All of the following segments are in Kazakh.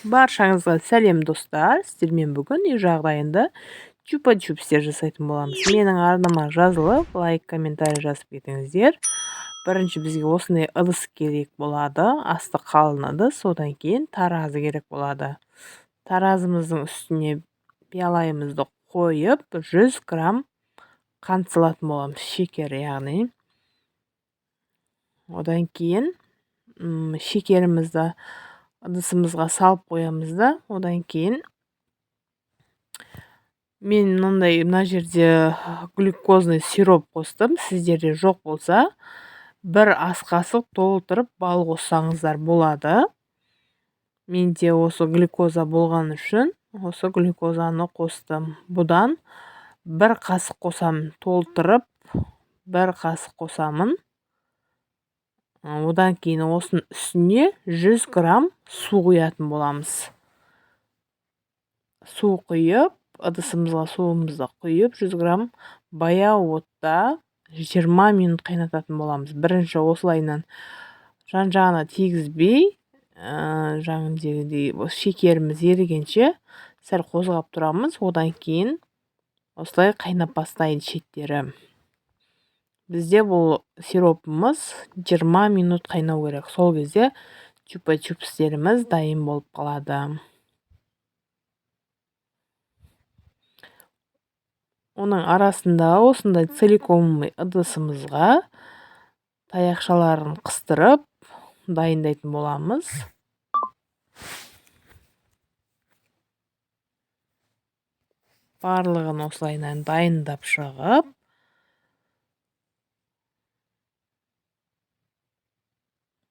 Баршаңызға сәлем, достар! Сіздермен бүгін үй жағдайында чупа-чупстер жасайтын боламыз. Менің арнама жазылып, лайк, комментарий жазып кетіңіздер. Бірінші бізге осындай ыдыс керек болады, асты қалын ыдыс, одан кейін таразы керек болады. Таразымыздың үстіне пиалайымызды қойып, 100 грамм қант салатын боламыз, шекер яғни. Одан кейін шекерімізді ыдысымызға салып қоямыз да, одан кейін мен мынандай мына жерде глюкозный сироп қостым. Сіздерде жоқ болса, бір ас қасық толтырып бал қоссаңыздар болады. Менде осы глюкоза болған үшін осы глюкозаны қостым. Бұдан бір қасық қосамын, толтырып бір қасық қосамын. Одан кейін осының үстіне 100 грамм су құятын боламыз. Су құйып, ыдысымызға суымызды құйып, 100 грамм баяу отта 20 минут қайнататын боламыз. Бірінші осылайынан жан жағына тигізбей, жаңағыдегідей шекеріміз ерігенше сәл қозғап тұрамыз. Одан кейін осылай қайнап бастайды шеттері. Бізде бұл сиропымыз 20 минут қайнау керек. Сол кезде чупа-чупстеріміз дайын болып қалады. Оның арасында осындай целиковый ыдысымызға таяқшаларын қыстырып дайындайтын боламыз. Барлығын осылайынан дайындап шығып,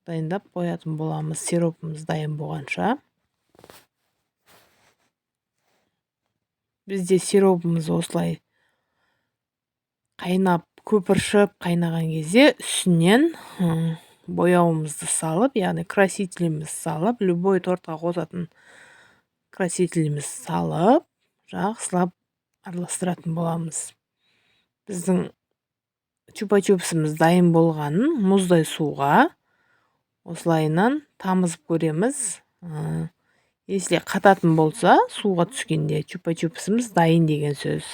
дайындап қоятын боламыз сиропымыз дайын болғанша. Бізде сиропымыз осылай қайнап, көпіршіп қайнаған кезде үстінен бояуымызды салып, яғни красителімізді салып, любой тортқа қосатын красителімізді салып, жақсылап араластыратын боламыз. Біздің чупа-чупсымыз дайын болғанын мұздай суға осылайынан тамызып көреміз. Если қататын болса, суға түскенде чупа-чупсымыз дайын деген сөз.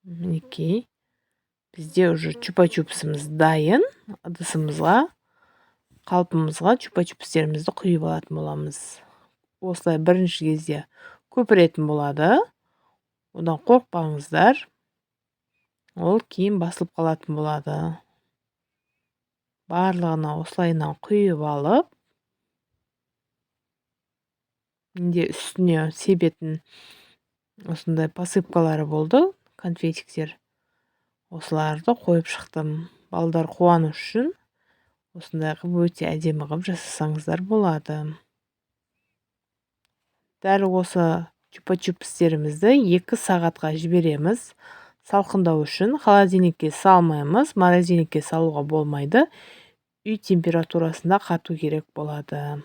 Мінекей, бізде уже чупа-чупсымыз дайын. Ыдысымызға, қалпымызға чупа-чупстерімізді құйып алатын боламыз. Осылай бірінші кезде көпіретін болады, одан қорықпаңыздар, ол кейін басылып қалатын болады. Барлығына осылайынан құйып алып, менде үстіне себетін осындай посыпкалары болды, конфетиктер, осыларды қойып шықтым. Балдар қуану үшін осындай қылып өте әдемі қылып жасасаңыздар болады. Дәл осы чупа-чупстерімізді 2 сағатқа жібереміз салқындау үшін. Холодильникке салмаймыз, морозильникке салуға болмайды, үй температурасында қату керек болады.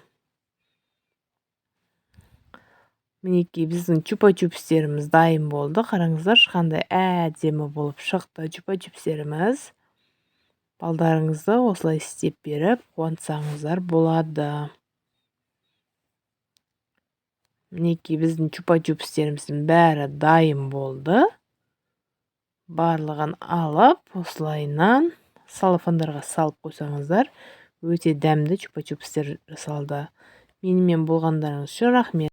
Мінекей, біздің чупа-чупстеріміз дайын болды. Қараңыздаршы, қандай әдемі болып шықты чупа-чупстеріміз. Балдарыңызды осылай істеп беріп қуантсаңыздар болады. Мінекей, біздің чупа-чупстеріміздің бәрі дайын болды. Барлығын алып, осылайынан целлофандарға салып қойсаңыздар, өте дәмді чупа-чупстер жасалды. Менімен болғандарыңыз үшін рахмет.